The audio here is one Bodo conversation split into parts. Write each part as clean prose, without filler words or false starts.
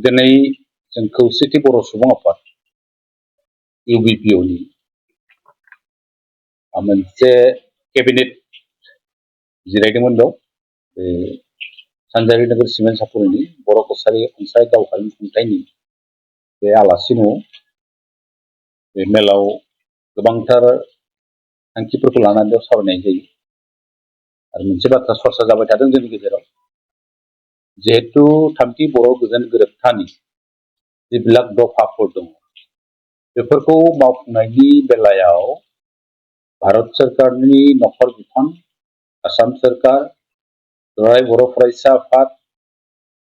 दिनै जों खौसेथि बर' सुबुं आफाद UBPOनि मोनसे केबिनेट जिरायदोंमोन बेयाव बे सानजारि नोगोर सिमेन्ट सापरिनि बर' कसारि अनसाय दावहारि खुंथायनि बे आलासि न'आव बे मेलाव गोबांथार थांखिफोरखौ लानानै बेयाव सावरायनाय जायो आरो मोनसे बाथ्रा सरसा जाबाय थादों जोंनि गेजेराव जिहेतु थामथि बर' गोजोन गोरोबथानि जिबिलाक दफाफोर दङ बेफोरखौ मावफुंनायनि बेलायाव भारत सरकारनि नखर बिफान आसाम सरकार दुलाराय बर' फरायसा आफाद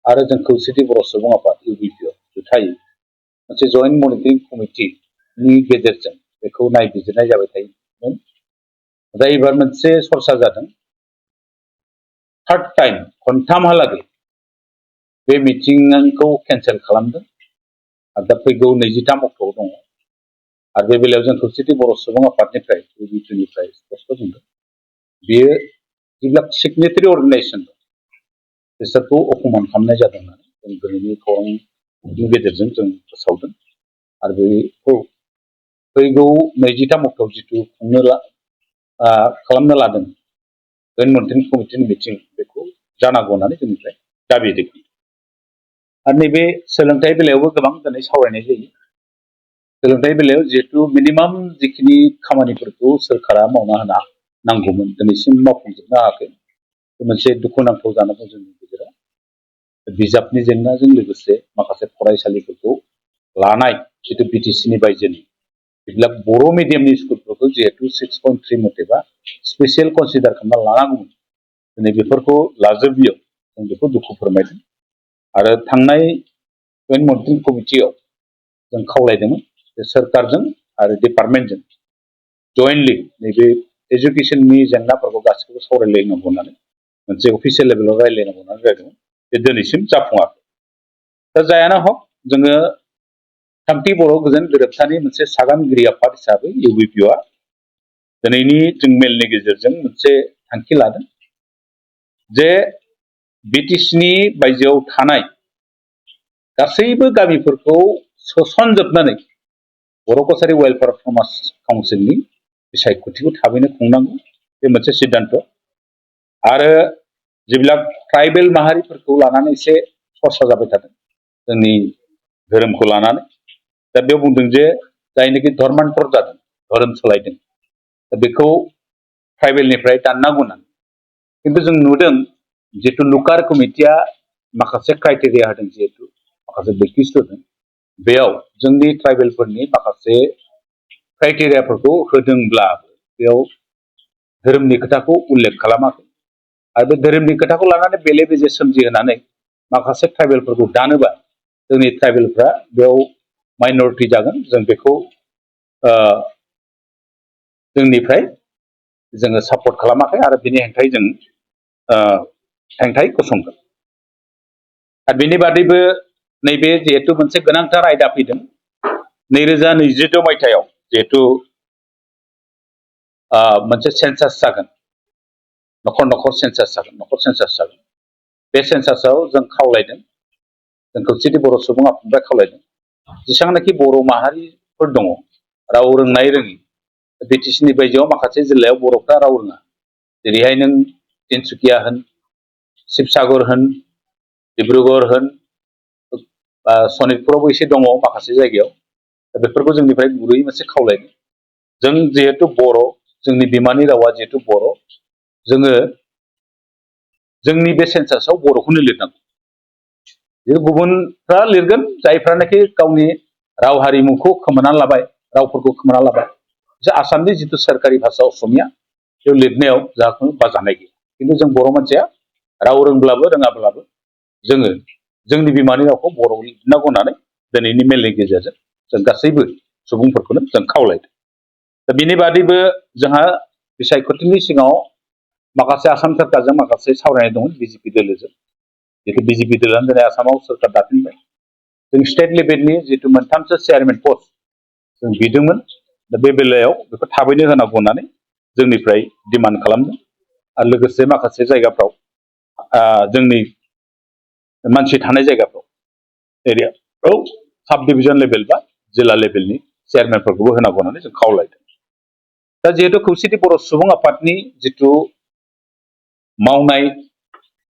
आरो जों खौसेथि बर' सुबुं आफाद UBPO जुथायै मोनसे जइन्ट मनिटरिं कमिटिनि गेजेरजों बेखौ नायबिजिरनाय जाबाय थायोमोन। दा एबार मोनसे सरसा जादों थार्ड टाइम खनथामहालागै बे मिटिंखौ केन्सेल खालामदों आरो दा फैगौ 23 अक्ट'आव दङ आरो बे बेलायाव जों खौसेथि बर' सुबुं आफादनिफ्राय UBPनिफ्राय स्पष्ट बुंदों बेयो जेब्ला सिगनेटारि अर्गानाइजेसन दं बिसोरखौ अपमान खालामनाय जादों होननानै जों दिनैनि खौरांनि गेजेरजों जों फोसावदों आरो बेखौ फैगौ 23 अक्ट'आव जिथु खालामनो लादों जइन्ट मनिटरिं कमिटिनि मिटिं बेखौ जानांगौ होननानै जोंनिफ्राय दाबि दैखांदों। आरो नैबे सोलोंथाइ बेलायावबो गोबां दिनै सावरायनाय जायो। सोलोंथाइ बेलायाव जिहेतु मिनिमाम जिखिनि खामानिफोरखौ सोरखारा मावना होनो नांगौमोन दिनैसिम मावफुंजोबनो हायाखै बे मोनसे दुखुनांथाव जाना दं जोंनि गेजेराव बिजाबनि जेंनाजों लोगोसे माखासे फरायसालिफोरखौ लानाय जिथु BTCनि बायजोनि जेब्ला बर' मिडियामनि स्कुलफोरखौ जिहेतु 6.3 मथेबा स्पेसियेल कनसिडार खालामना लानांगौमोन दिनै बेफोरखौ लाजोबियाव जों बेखौ दुखु फोरमायदों आरो थांनाय जइन्ट मनिटरिं कमिटियाव जों खावलायदोंमोन जे सोरखारजों आरो डिपार्टमेन्टजों जयेन्टलि नैबे एजुकेसननि जेंनाफोरखौ गासैखौबो सावरायलायनांगौ होननानै मोनसे अफिसियेल लेभेलाव रायज्लायनांगौ होननानै रायज्लायदोंमोन बे दिनैसिम जाफुङाखै। दा जायाना हक जोङो थामथि बर' गोजोन गोरोबथानि मोनसे सागानगिरि आफाद हिसाबै UBPआ दिनैनि जों मेलनि गेजेरजों मोनसे थांखि लादों जे BTCनि बायजोआव थानाय गासैबो गामिफोरखौ सोसनजोबनानै बर' कसारि वेलफेयार समाज काउन्सिलनि बिसायख'थिखौ थाबैनो खुंनांगौ बे मोनसे सिद्धान्त आरो जेब्ला ट्राइबेल माहारिफोरखौ लानानै एसे सरसा जाबाय थादों जोंनि धोरोमखौ लानानै दा बेयाव बुंदों जे जायनोखि धर्मान्तर जादों धोरोम सोलायदों दा बेखौ ट्राइबेलनिफ्राय दाननांगौ होननानै खिन्थु जों नुदों जिहेतु लुकार कमिटिया माखासे क्राइटेरिया होदों जिहेतु माखासे बैखिस्त होदों बेयाव जोंनि ट्राइबेलफोरनि माखासे क्राइटेरियाफोरखौ होदोंब्लाबो बेयाव धोरोमनि खोथाखौ उल्लेख खालामाखै आरो बे धोरोमनि खोथाखौ लानानै बेले बेजे सोमजिहोनानै माखासे ट्राइबेलफोरखौ दानोबा जोंनि ट्राइबेलफ्रा बेयाव माइनरिटि जागोन जों बेखौ जोंनिफ्राय जोङो सापर्ट खालामाखै आरो बेनि हेंथायै जों हेंथायै गसंगोन। आरो बेनि बादैबो नैबे जिहेतु मोनसे गोनांथार आयदा फैदों 2022 मायथाइयाव जिहेतु मोनसे सेन्सास जागोन नखर नखर सेन्सास जागोन बे सेन्सासाव जों खावलायदों जों खौसेथि बर' सुबुं आफादनिफ्राय खावलायदों जेसेबांनाखि बर' माहारिफोर दङ राव रोंनाय रोङि BTCनि बायजोआव माखासे जिल्लायाव बर'फ्रा राव रोङा जेरैहाय नों तिनसुकिया होन शिबसागर होन डिब्रुगड़ होन सनितपुरावबो एसे दङ माखासे जायगायाव दा बेफोरखौ जोंनिफ्राय गुरैयै मोनसे खावलायदों जों जिहेतु बर' जोंनि बिमानि रावा जिहेतु बर' जोङो जोंनि बे सेन्सासाव बर'खौनो लिरनांगौ गुबुनफ्रा लिरगोन जायफ्रानाखि गावनि राव हारिमुखौ खोमानानै लाबाय रावफोरखौ खोमानानै लाबाय जे आसामनि जिथु सोरखारि भाषा असमिया बेयाव लिरनायाव जाखुनु बाजानाय गैया खिन्थु जों बर' मानसिया राव रोंब्लाबो रोङाब्लाबो जोङो जोंनि बिमानि रावखौ बर'आव लिरनांगौ होननानै दिनैनि मेलनि गेजेरजों जों गासैबो सुबुंफोरखौनो जों खावलायदों। दा बिनि बादैबो जोंहा बिसायख'थिनि सिङाव माखासे आसाम सोरखारजों माखासे सावरायनाय दंमोन BJP दोलोजों जितु BJP दोलोआनो दिनै आसामाव सोरखार दाफिनबाय जों स्टेट लेभेलनि जितु मोनथामसो चेयारमेन पस्ट जों बिदोंमोन दा बे बेलायाव बेखौ थाबैनो होनांगौ होननानै जोंनिफ्राय डिमान्ड खालामदों आरो लोगोसे माखासे जायगाफ्राव जोंनि मानसि थानाय जायगाफ्राव एरियायाव साब डिभिजन लेभेल बा जिल्ला लेभेलनि चेयारमेनफोरखौबो होनांगौ होननानै जों खावलायदों। दा जिहेतु खौसेथि बर' सुबुं आफादनि जिथु मावनायनि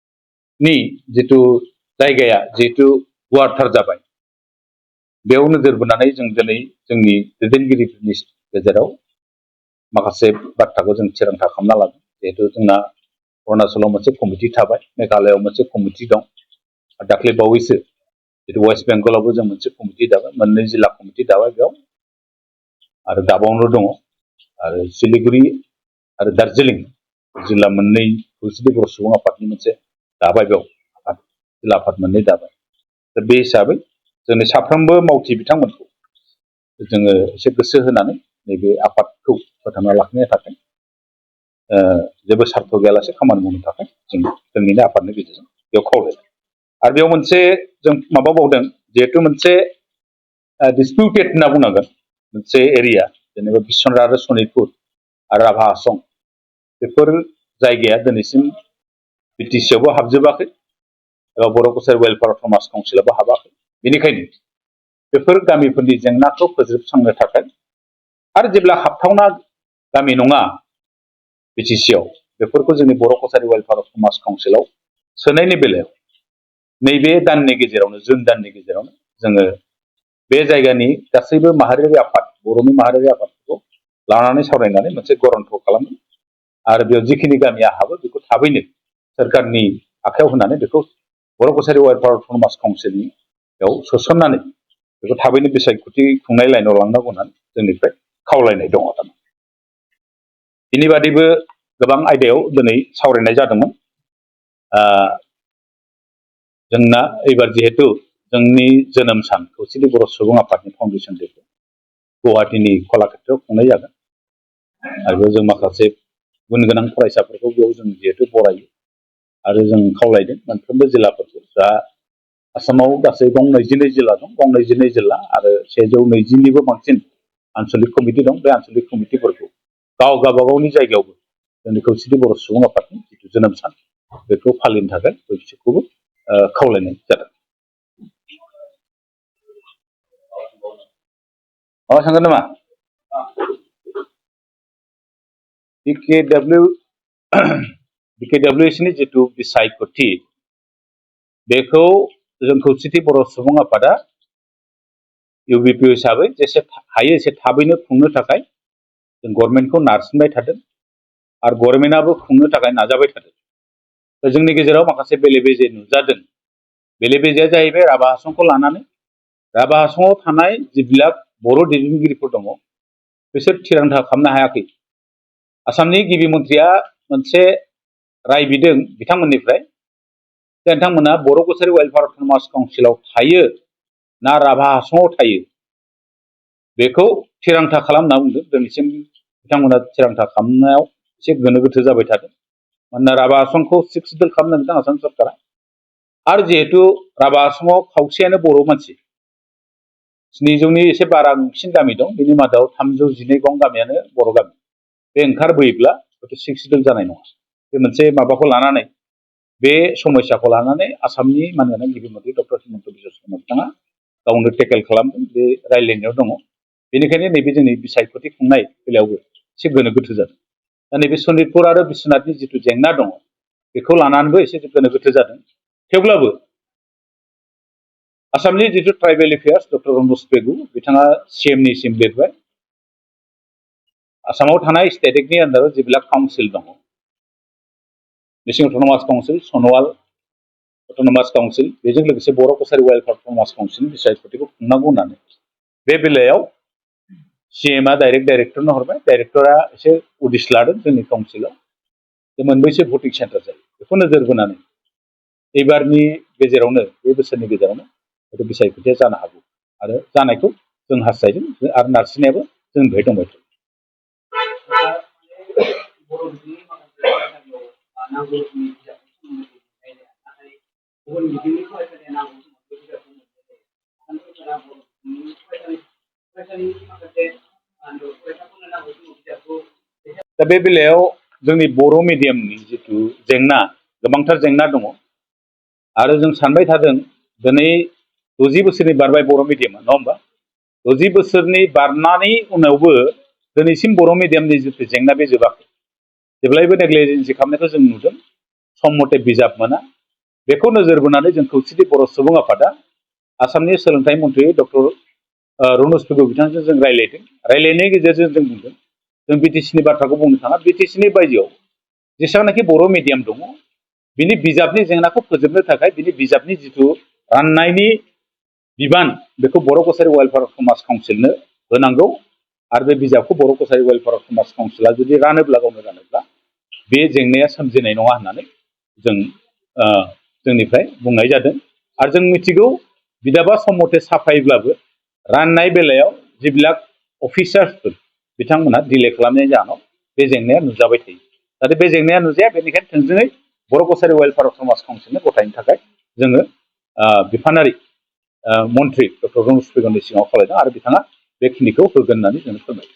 जिथु जायगाया जिहेतु गुवारथार जाबाय, बेयाव नोजोर बोनानै जों दिनै जोंनि दैदेनगिरिफोरनि गेजेराव माखासे बाथ्राखौ जों थिरांथा खालामना लादों। जिहेतु जोंना अरुणाचलाव मोनसे कमिटि थाबाय, मेघालयआव मोनसे कमिटि दं, दाख्लै बावैसो जितु वेस्ट बेंगलावबो जों मोनसे कमिटि दाबाय, मोननै जिल्ला कमिटि दाबाय बेयाव, आरो दाबावनो दङ, आरो सिलिगुरि आरो दार्जिलिं जिल्ला मोननै खौसेथि बर' सुबुं आफादनि मोनसे दाबाय बेयाव आफाद, जिल्ला आफाद मोननै दाबाय। दा बे हिसाबै जोंनि साफ्रोमबो मावथि बिथांमोनखौ जोङो एसे गोसो होनानै नैबे आफादखौ फोथांना लाखिनो थाखाय जेबो सार्थ गैयालासे खामानि मावनो थाखाय जों जोंनिनो आफादनि गेजेरजों बेयाव खावलायदों। आरो बेयाव मोनसे जों माबाबावदों, जिहेतु मोनसे डिसपिउटेड होनना बुंनांगोन मोनसे एरिया, जेनेबा बिसनाथ आरो सनितपुर आरो राभा हासं, बेफोर जायगाया दिनैसिम बिटिसि आवबो हाबजोबाखै एबा बर' कसारि वेलफेयार समाज काउन्सिलावबो हाबाखै। बेनिखायनो बेफोर गामिफोरनि जेंनाखौ फोजोबस्रांनो थाखाय आरो जेब्ला हाबथावना गामि नङा बिटिसिआव, बेफोरखौ जोंनि बर' कसारि वेलफेयार समाज काउन्सिलाव सोनायनि बेलायाव नैबे दाननि गेजेरावनो, जुन दाननि गेजेरावनो जोङो बे जायगानि गासैबो माहारियारि आफाद, बर'नि माहारियारि आफादफोरखौ लानानै सावरायनानै मोनसे गरन्थ खालामो, आरो बेयाव जिखिनि गामिया हाबो बेखौ थाबैनो सोरखारनि आखायाव होनानै बेखौ बर' कसारि वेलफेयार समाज काउन्सिलनियाव सोसननानै बेखौ थाबैनो बिसायख'थि खुंनाय लाइनाव लांनांगौ होननानै जोंनिफ्राय खावलायनाय दङ। बिनि बादैबो गोबां आयदायाव दिनै सावरायनाय जादोंमोन। जोंना एबार जिहेतु जोंनि जोनोम सान खौसेथि बर' सुबुं आफादनि फाउन्डेसन डेखौ गुवाहाटीनि कलाक्षेत्रआव खुंनाय जागोन, आरो जों माखासे गुन गोनां फरायसाफोरखौ बेयाव जों जिहेतु बरायो, आरो जों खावलायदों मोनफ्रोमबो जिल्लाफोरखौ, दा आसामाव गासै गं 22 जिल्ला दं, गं 22 जिल्ला आरो 120निबो बांसिन आन्सलिक कमिटि दं। बे आन्सलिक कमिटिफोरखौ गावबागावनि जायगायावबो जोंनि खौसेथि बर' सुबुं आफादनि जिथु जोनोम सान बेखौ फालिनो थाखाय बिसोरखौबो खावलायनाय जादों। माबा सोंगोन नामा? बिकेडब्लिउएसनि जिथु बिसायख'थि, बेखौ जों खौसेथि बर' सुबुं आफादा इउबिपि हिसाबै जेसे हायो एसे थाबैनो खुंनो थाखाय जों गभर्नमेन्टखौ नारसिनबाय थादों, आरो गभर्नमेन्टआबो खुंनो थाखाय नाजाबाय थादों। दा जोंनि गेजेराव माखासे बेले बेजे नुजादों। बेले बेजेया जाहैबाय राभा हासंखौ लानानै। राभा हासंआव थानाय जिबिलाक बर' दैदेनगिरिफोर दङ, बिसोर थिरांथा खालामनो हायाखै। आसामनि गिबि मन्थ्रिया मोनसे राय बिदों बिथांमोननिफ्राय, बिथांमोना बर' कसारि वेलफेयार समाज काउन्सिलाव थायो ना राभा हासंआव थायो बेखौ थिरांथा खालामना बुंदों। दिनैसिम बिथांमोना थिरांथा खालामनायाव एसे गोनो गोथो जाबाय थादों, मानोना राभा हासंखौ 6 सिडुल खालामनो नागिरदों आसाम सरकारा, आरो जिहेतु राभा हासंआव खावसेयानो बर' मानसि, 700नि एसे बांसिन गामि दं, बेनि मादाव 312 गं गामियानो बर' गामि। बे ओंखारबोयोब्ला हयथ' 6 सिडुल जानाय नङा। बे मोनसे माबाखौ लानानै, बे समस्याखौ लानानै आसामनि मानगोनां गिबि मन्थ्रि डक्टर हिमन्त बिश्व शर्मा बिथाङा गावनो टेकेल खालामदों, बे रायज्लायनायाव दङ। बेनिखायनो नैबे जोंनि बिसायख'थि खुंनाय बेलायावबो एसे गोनो गोथो जादों। दा नैबे सनितपुर आरो बिश्वनाथनि जिथु जेंना दङ, बेखौ लानानैबो एसे गोनो गोथो जादों। थेवब्लाबो आसामनि जिथु ट्राइबेल एफेयार्स डक्टर रनज पेगु बिथाङा CMनिसिम लिरबाय, आसामाव थानाय स्टेट एक्टनि आन्दाराव जिबिलाक काउन्सिल दङ, Mising autonomous council, Sonowal autonomous council, बेजों लोगोसे बर' कसारि वेलफेयार समाज काउन्सिलनि बिसायख'थिखौ खुंनांगौ होननानै बे बेलायाव CMआ डाइरेक्टरनो हरबाय। डाइरेक्टरा एसे उदिस लादों जोंनि काउन्सिलाव, जे मोनबैसे भटिं सेन्टार जायो बेखौ नोजोर बोनानै एबारनि गेजेरावनो, बे बोसोरनि गेजेरावनो हयथ' बिसायख'थिया जानो हागौ, आरो जानायखौ जों हास्थायदों, आरो नारसिननायाबो जोंनिफ्राय दंबाय थायो। दा बे बेलायाव जोंनि बर' मिडियामनि जिथु जेंना, गोबांथार जेंना दङ, आरो जों सानबाय थादों दिनै 60 बोसोरनि बारबाय बर' मिडियामा नङा होमबा 60 बोसोरनि बारनानै उनावबो दिनैसिम बर' मिडियामनि जिथु जेंना बे जोबाखै जेब्लायबो नेग्लिजेन्सि खालामनायखौ जों नुदों सम मथे बिजाब मोना बेखौ नोजोर बोनानै जों खौसेथि बर' सुबुं आफादा आसामनि सोलोंथाइ मन्थ्रि डक्टर रनज पेगु बिथांजों जों रायज्लायदों रायज्लायनायनि गेजेरजों जों बुंदों जों बिटिसिनि बाथ्राखौ बुंनो थाङा बिटिसिनि बायजोआव जेसेबांनाखि बर' मिडियाम दङ बिनि बिजाबनि जेंनाखौ फोजोबनो थाखाय बिनि बिजाबनि जिथु राननायनि बिबान बेखौ बर' कसारि वेलफेयार समाज काउन्सिलनो होनांगौ आरो बे बिजाबखौ बर' कसारि वेलफेयार समाज काउन्सिला जुदि रानोब्ला गावनो रानोब्ला बे जेंनाया सोमजिनाय नङा होननानै जों जोंनिफ्राय बुंनाय जादों आरो जों मिथिगौ बिजाबा सम मथे साफायोब्लाबो राननाय बेलायाव जिबिलाक अफिसार्सफोर बिथांमोना डिले खालामनायनि जाहोनाव बे जेंनाया नुजाबाय थायो जाहाथे बे जेंनाया नुजाया बेनिखायनो थोंजोङै बर' कसारि वेलफेयार समाज काउन्सिलनो गथायनो थाखाय जोङो बिफानारि मन्थ्रि डक्टर रनज पेगुनि सिगाङाव खावलायदों आरो बिथाङा बेखिनिखौ होगोन होननानै जों फोरमायदों